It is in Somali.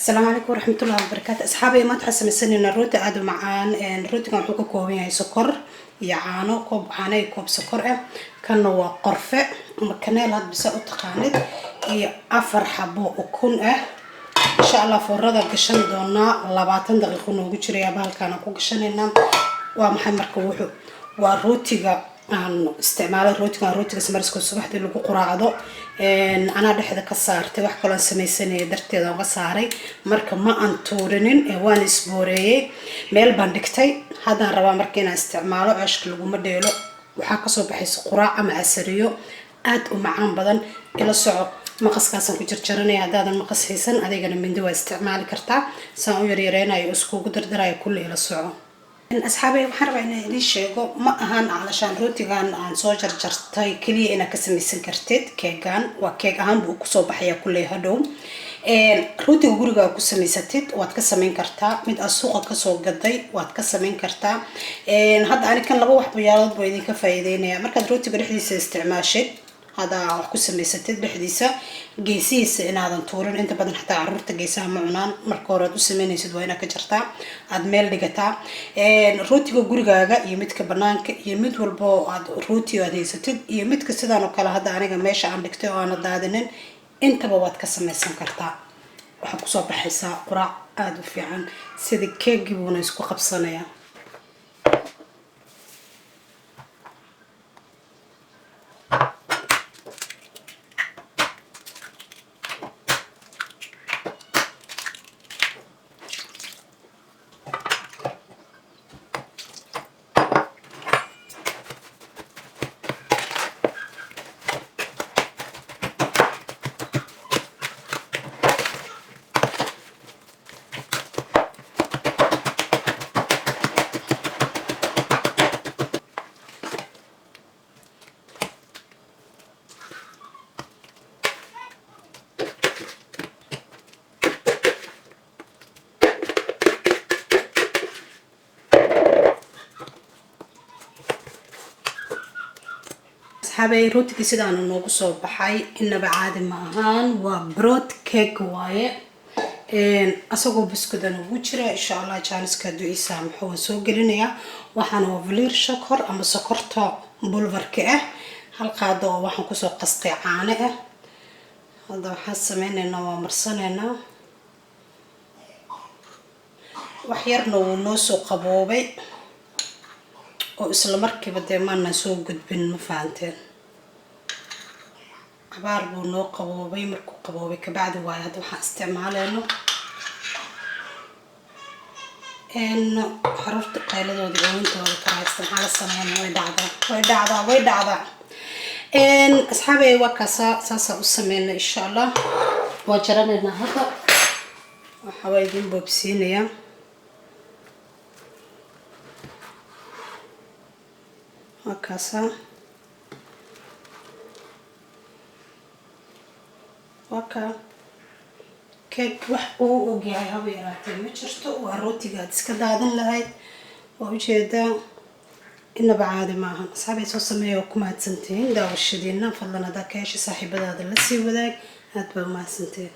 Asalaamu calaykum waraxmatullahi wabarakaatu. Asxaabay, maanta waxaan samaysanayna rooti aada u macaan. Rootigan wuxuu ka kooban yahay sokor iyo caano, koob caano iyo koob sokor ah. Kanna waa qorfe ama kaneel, had bisa u taqaanid, iyo 4 xabo ukun ah. Insha Allah foornada gashan doonaa, 20 daqiiqo noogu jiraya. Bahalkaan ku gashanaynaa waa maxay? Marka wuxuu waa rootiga aan isticmaalay, rootigan, rootiga samariska subaxdii lagu quraacdo. Anaa dhexda ka saartay, wax kaloo aan samaysanaya darteeda uga saaray. Marka ma aan tuurinin, waan isbooreeyey, meel baan dhigtay. Haddaan rabaa marka inaan isticmaalo. Ceeshka laguma dheelo. Waxaa kasoo baxaysa quraac ama casariyo aada u macaan badan. Ila soco. Maqaskaasaan ku jarjaranaya. Haddaadan maqas haysan, adigana mindi waa isticmaali kartaa. Saan u yaryareynayo, iskugu dardarayo kulli, ila soco. Asxaabay, waxaan rabaa inaan idiin sheego, ma ahan calashaan rootigan aan soo jarjartay keliya inaad ka samaysan kartid keegan. Waa keeg ahaan buu kusoo baxayaa kulley. Hadhow rootiga guriga ku samaysatid waad ka samayn kartaa, mid aad suuqa kasoo gaday waad ka samayn kartaa. Hadda ani kan laba waxyaalood buu idinka faa'iideynaya. Markaad rootiga dhexdiisa isticmaashid, hadda wax ku samaysatid dhexdiisa, geesihiisa inaadan tuurin. Inta badan xataa caruurta geesaha ma cunaan. Marka hore aad u sameynaysid waa inaad ka jartaa, aada meel dhigataa. Rootiga gurigaaga iyo midka banaanka iyo mid walbo aad rooti aad haysatid iyo midka sidaan oo kale hadda aniga meesha aan dhigtay oo aana daadinin, intaba waad ka samaysan kartaa. Waxaa kusoo baxaysaa quraac aada u fiican, sida keegii buuna isku qabsanayaa. Asxaabay, rootigii sidaanu noogu soo baxay, inaba caadi ma ahaan. Waa broad cake waaye, asagoo buskudan ugu jira. Insha Allah jaaniska hadduu ii saamaxo waan soo gelinayaa. Waxaana waa valiir sokor ama sokorta bulvarka ah, hal qaado oo waxaan kusoo qastay caano ah. Hadda waxaan sameyneynaa, waa marsanaynaa. Wax yarna wuu noo soo qaboobay oo isla markiiba dee maanaan soo gudbin, ma fahanteen? Cabaar buu noo qaboobay. Markuu qaboobay kabacdi waayo hadda waxaan isticmaaleyno. Caruurta qayladooda, oowintooda ka haysta, maxaa la sameynaa? Way dhacdaa, way dhacdaa, way dhacdaa. Asxaabey, waa kaasaa, saasaa u sameynaa. Insha Allah waa jaranaynaa hadda. Waxaa waa idin boobsiinayaa. Waa kaasaa, waa kaa keeg. Wax uu ogyahay haba yaraatee ma jirto. Waa rootiga aad iska daadin lahayd, waa ujeedaa, inaba caadi maahan. Asxaabay, soo sameeya. Waa ku mahadsantihiin daawashadiina. Fadlan haddaa ka hesha, saaxiibadaada la sii wadaag. Aad baa umahadsantihiin.